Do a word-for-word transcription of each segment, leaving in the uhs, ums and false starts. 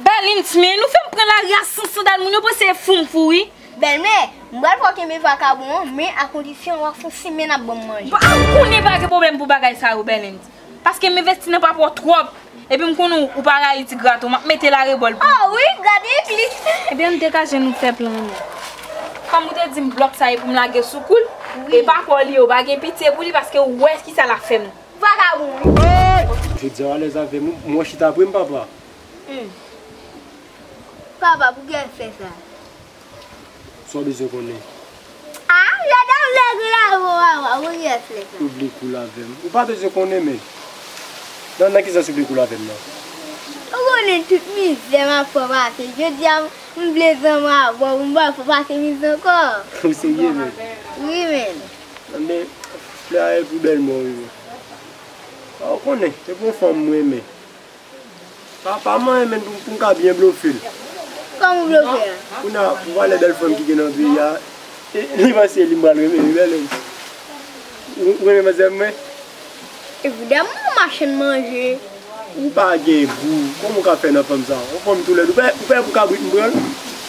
Bèlens, men nou fè m pran lari a san sandal, moun yo panse e fou m fou, wi. Bèlmè, m pral fè w kenbe vakabon an, men a kondisyon w ap fè yon semèn ap ban m manje. Ba, m konnen pa gen pwoblèm pou bagay sa yo, Bèlens. Paske m envesti nan papa w twòp. Epi m konnen ou, ou pa rayi ti grato, m ap mete larebòl pou ou. Oh wi, gade plis. Ebyen, ann degaje nou fè plan nou. Kòm ou te di m blòk sa e pou m lage sou kou l, wi, e papa w li ye, ou pa gen pitye pou li paske ou wè kisa l ap fè m. Vakabon, wi. Jodi a w alèz avè m, m wè w chita pre m, papa. Hmm. Papa, poukisa w fè sa? Sa w bezwen konnen? Ah, lè w ta vle gen lajan, papa, poukisa w fè sa? Ou vle koul avè m? Ou pa bezwen konnen, men. Nan, nan ki sans ou vle koul avè m nan? Ou konnen tout mizè m ap fè pase. Jodi a, m vle zanmi avè w, m pa fè w pase mizè ankò. Ou serye, men? Wi, men. Tande, flè a e pou bèlmè w, wi, men. Ou konnen, se pou yon fanm mwen renmen. Pa, pa manyen menm pou, pou m ka byen blofe l. Kòman w blofe a? Kounye a, pou valè bèl fanm ki gen nan peyi a, e, li panse li m pral renmen, wi, Bèlens. Ou, ou renmen manzè mwen? E pou dèyè m, machann manje. Ou pa gen gou. Kòman w ka fè nan fanm sa? Yon fanm toulèd. Ou pè, ou pè pou kabrit m pran l?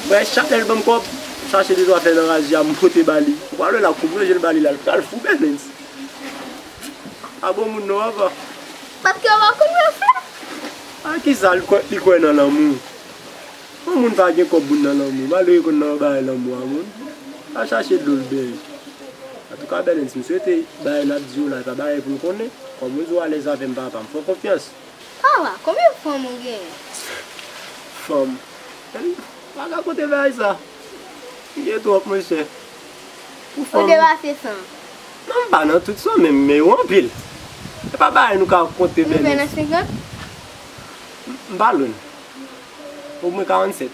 Ou pè chak lè l ban m kòb, chache de twa flè nan raje a, m pote ba li. Ou pral wè l ap kouvri je l ba li la, l pral fou, Bèlens. A bon moun non, papa. Paske w pa konn yo fè. A kisa li kwè, li kwè nan lanmou? Yon moun pa gen kòb moun nan lanmou. Malere konn nan bagay lanmou a moun. Pa chache dlo l benyen. Antouka, Bèlens, m swete bagay n ap di yo la, e pa bagay pou l konnen. Kòm ou di w alèz avè m, papa, m fè w konfyans. Papa, konbyen fanm ou genyen? Fanm? Pa ka konte bagay sa. M gen twòp, monchè. Pou fanm. Ou depase san. Non, m pa nan tout san, men m gen yo anpil. Se pa bagay nou ka konte, Bèlens. Ou fè nan senkant? M, m pa lwen. Omwen karannsèt.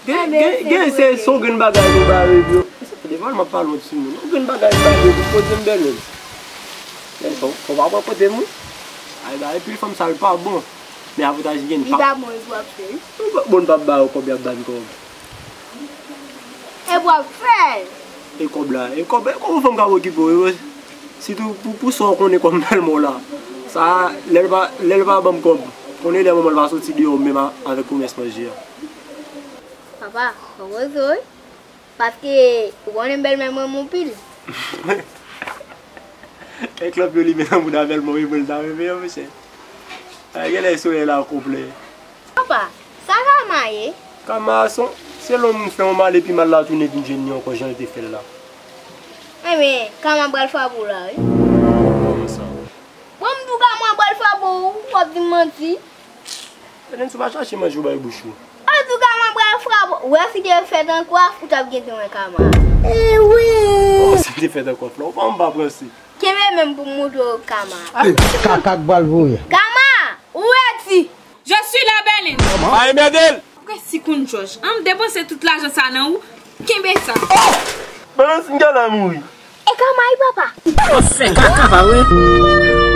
Gen, gen, gen, se, se yon grenn bagay nou bare, bro. Se pa devan m ap pale yon timoun. Yon grenn bagay nou bare, bro, pou koze m, Bèlens. Men fò, fò pa pran kote m, wi. Ay, ba, epi fanm sa, l pa bon. Men avantaj li gen, li pa bon, e pou ap fè, wi. Bon, bon, l p ap ba yo kòb, y ap ba n kòb. E pou ap fè. E kòb la, e kòb, e kòb yon fanm ka okipe w, e, sitou pou, pou sa w konnen kòm bèlmè w la. Sa, lè l pa, lè l pa ban m kòb, konnen lè manman l pa soti deyò menm a, avèk komès manje a. Papa, fò poze w, wi. Paske, ou konnen bèlmè m renmen w anpil. E klòp yo limen nan bouda bèlmè w, e mwen l ta renmen an, monchè. Ay, genlè solèy la konplè. Papa, sa Kama ye? Kama a se, selon m fè yon mal epi mal la tounen vin jwenn li ankò jan l te fè l la. Enben, Kama pral frape w la, wi. Kòman sa? Bon, m di w Kama pral frape w, w ap di m manti. Bèlens, ou pa chache manje w bay bouch ou. Antouka, m ap pral frape w. Wè si te fèt an kwaf, ou t ap gentan wè Kama. E wi! Oh, si te fèt an kwaf la, ou pa m pa pranse. Kenbe men m pou m montre w Kama. Kaka k pral voye. Kama! Ou redi! Je suis la, Bèlens. Pa enmède l! Presi koun Jòj. An m depanse tout lajan sa nan ou. Kenbe sa. Bèlens, m genlè mouri. E Kama wi, papa. Ou fè kaka, pa vre?